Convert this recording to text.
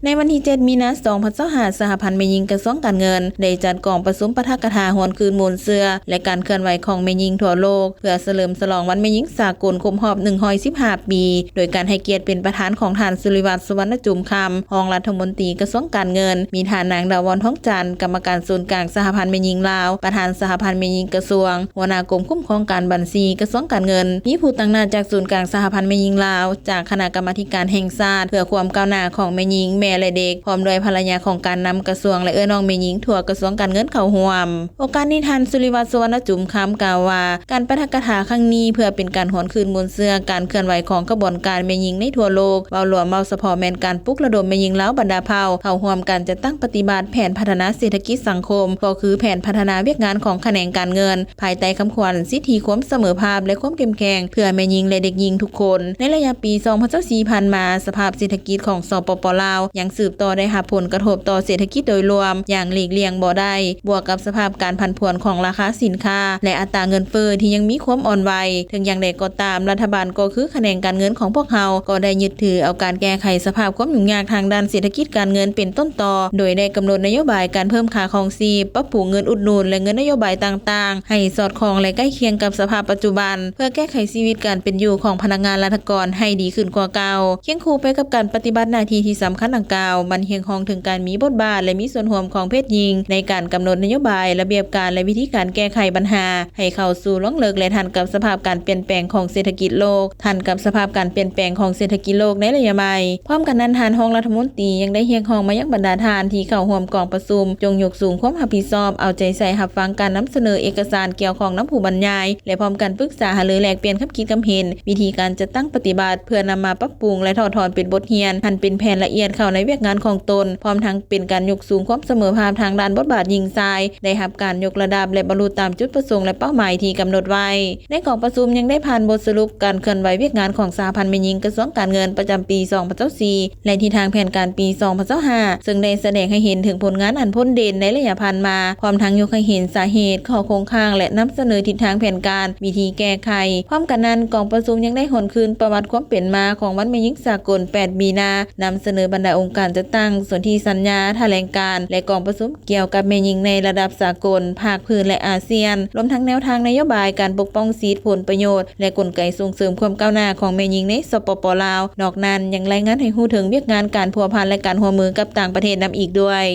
ໃນວັນທີເຈັດ ມີນາ ສອງພັນຊາວຫ້າ ສະຫະພັນແມ່ຍິງກະຊວງການເງິນ ໄດ້ຈັດກອງປະຊຸມປາຖະກະຖາຫວນຄືນມູນເຊື້ອ ແລະ ການເຄື່ອນໄຫວຂອງແມ່ຍິງທົ່ວໂລກ ເພື່ອສະເຫຼີມສະຫຼອງວັນແມ່ຍິງສາກົນຄົບຮອບ ໜຶ່ງຮ້ອຍສິບຫ້າ ປີ ໂດຍການໃຫ້ກຽດເປັນປະທານຂອງທ່ານ ສຸລິວັດ ສຸວັນນະຈຸມຄຳ ຮອງລັດຖະມົນຕີກະຊວງການເງິນ, ມີທ່ານນາງ ດາວອນ ທອງຈັນ ກຳມະການສູນກາງສະຫະພັນແມ່ຍິງລາວ, ປະທານສະຫະພັນແມ່ຍິງກະຊວງ, ຫົວໜ້າກົມຄຸ້ມຄອງການບັນຊີກະຊວງການເງິນ, ມີຜູ້ຕາງໜ້າຈາກສູນກາງສະຫະພັນແມ່ຍິງລາວ, ຈາກຄະນະກຳມາທິການແຫ່ງຊາດເພື່ອຄວາມກ້າວໜ້າຂອງແມ່ຍິງ, ແມ່ ແລະ ເດັກ, ພ້ອມດ້ວຍພະລະຍາຂອງການນຳກະຊວງ ແລະ ເອື້ອຍນ້ອງແມ່ຍິງທົ່ວກະຊວງການເງິນເຂົ້າຮ່ວມ. ໂອກາດນີ້ ທ່ານ ສຸລິວັດ ສຸວັນນະຈຸມຄຳ ກ່າວວ່າ ການປາຖະກະຖາຄັ້ງນີ້ ເພື່ອເປັນການຫວນຄືນມູນເຊື້ອການເຄື່ອນໄຫວຂອງຂະບວນການແມ່ຍິງໃນທົ່ວໂລກ, ເວົ້າລວມ, ເວົ້າສະເພາະແມ່ນການປຸກລະດົມແມ່ຍິງລາວບັນດາເຜົ່າເຂົ້າຮ່ວມການຈັດຕັ້ງປະຕິບັດແຜນພັດທະນາເສດຖະກິດສັງຄົມ, ກໍຄືແຜນພັດທະນາວຽກງານຂອງຂະແໜງການເງິນ, ພາຍໃຕ້ຄຳຂວັນ ສິດທິຄວາມສະເໝີພາບ ແລະ ຄວາມເຂັ້ມແຂງເພື່ອແມ່ຍິງ ແລະ ເດັກຍິງທຸກຄົນ. ໃນໄລຍະປີ ສອງພັນຊາວສີ່ ຜ່ານມາ, ສະພາບເສດຖະກິດຂອງ ສປປ ລາວ ຍັງສືບຕໍ່ໄດ້ຮັບຜົນກະທົບຕໍ່ເສດຖະກິດໂດຍລວມຢ່າງຫຼີກລ່ຽງບໍ່ໄດ້, ບວກກັບສະພາບການຜັນຜວນຂອງລາຄາສິນຄ້າ ແລະ ອັດຕາເງິນເຟີ້ທີ່ຍັງມີຄວາມອ່ອນໄຫວ. ເຖິງຢ່າງໃດກໍຕາມ, ລັດຖະບານກໍຄືຂະແໜງການເງິນຂອງພວກເຮົາ ກໍໄດ້ຍຶດຖືເອົາການແກ້ໄຂສະພາບຄວາມຫຍຸ້ງຍາກທາງດ້ານເສດຖະກິດການເງິນເປັນຕົ້ນຕໍ, ໂດຍໄດ້ກຳນົດນະໂຍບາຍການເພີ່ມຄ່າຄອງຊີບ, ປັບປຸງເງິນອຸດໜູນ ແລະ ເງິນນະໂຍບາຍຕ່າງໆ ໃຫ້ສອດຄ່ອງ ແລະ ໃກ້ຄຽງກັບສະພາບປັດຈຸບັນ ເພື່ອແກ້ໄຂຊີວິດການເປັນຢູ່ຂອງພະນັກງານລັດຖະກອນໃຫ້ດີຂຶ້ນກວ່າເກົ່າ. ຄຽງຄູ່ໄປກັບການປະຕິບັດໜ້າທີ່ທີ່ສຳຄັນດັ່ງກ່າວ, ມັນຮຽກຮ້ອງເຖິງການມີບົດບາດ ແລະ ມີສ່ວນຮ່ວມຂອງເພດຍິງໃນການກຳນົດນະໂຍບາຍ, ລະບຽບການ ແລະ ວິທີການແກ້ໄຂບັນຫາ ໃຫ້ເຂົ້າສູ່ລວງເລິກ ແລະ ທັນກັບສະພາບການປ່ຽນແປງຂອງເສດຖະກິດໂລກ, ທັນກັບສະພາບການປ່ຽນແປງຂອງເສດຖະກິດໂລກໃນໄລຍະໃໝ່. ພ້ອມກັນນັ້ນ, ທ່ານຮອງລັດຖະມົນຕີຍັງໄດ້ຮຽກຮ້ອງມາຍັງບັນດາທ່ານທີ່ເຂົ້າຮ່ວມກອງປະຊຸມ ຈົ່ງຍົກສູງຄວາມຮັບຜິດຊອບ, ເອົາໃຈໃສ່ຮັບຟັງການນຳສະເໜີເອກະສານກ່ຽວຂ້ອງນຳຜູ້ບັນຍາຍ ແລະ ພ້ອມກັນປຶກສາຫາລືແລກປ່ຽນຄຳຄິດຄຳເຫັນ ວິທີການຈັດຕັ້ງປະຕິບັດ ເພື່ອນຳມາປັບປຸງ ແລະ ຖອດຖອນເປັນບົດຮຽນ ຫັ້ນເປັນແຜ່ນລະອຽດເຂົ້າໃນວຽກງານຂອງຕົນ, ພ້ອມທັງເປັນການຍົກສູງຄວາມສະເໝີພາບທາງດ້ານບົດບາດຍິງຊາຍ ໄດ້ຮັບການຍົກລະດັບ ແລະ ບັນລຸຕາມຈຸດປະສົງ ແລະ ເປົ້າໝາຍທີ່ກຳນົດໄວ້. ໃນກອງປະຊຸມຍັງໄດ້ຜ່ານບົດສະຫຼຸບການເຄື່ອນໄຫວວຽກງານຂອງສະຫະພັນແມ່ຍິງກະຊວງການເງິນປະຈຳປີ ສອງພັນຊາວສີ່ ແລະ ທິດທາງແຜນການປີ ສອງພັນຊາວຫ້າ ເຊິ່ງໄດ້ສະແດງໃຫ້ເຫັນເຖິງຜົນງານອັນພົ້ນເດັ່ນໃນໄລຍະຜ່ານມາ, ພ້ອມທັງຍົກໃຫ້ເຫັນສາເຫດ, ຂໍ້ຄົງຄ້າງ ແລະ ນຳສະເໜີທິດທາງແຜນການ, ວິທີແກ້ໄຂ. ພ້ອມກັນນັ້ນ, ກອງປະຊຸມຍັງໄດ້ຫວນຄືນປະຫວັດຄວາມເປັນມາຂອງວັນແມ່ຍິງສາກົນ ແປດ ມີນາ, ນຳສະເໜີບັນດາອົງການຈັດຕັ້ງ, ສົນທິສັນຍາ, ຖະແຫຼງການ ແລະ ກອງປະຊຸມ ກ່ຽວກັບແມ່ຍິງໃນລະດັບສາກົນ, ພາກພື້ນ ແລະ ອາຊຽນ, ລວມທັງແນວທາງນະໂຍບາຍການປົກປ້ອງສິດ, ຜົນປະໂຫຍດ ແລະ ກົນໄກສົ່ງເສີມຄວາມກ້າວໜ້າຂອງແມ່ຍິງໃນ ສປປ ລາວ. ນອກນັ້ນ, ຍັງລາຍງານໃຫ້ຮູ້ເຖິງວຽກງານການພົວພັນ ແລະ ການຮ່ວມມືກັບຕ່າງປະເທດນຳອີກດ້ວຍ.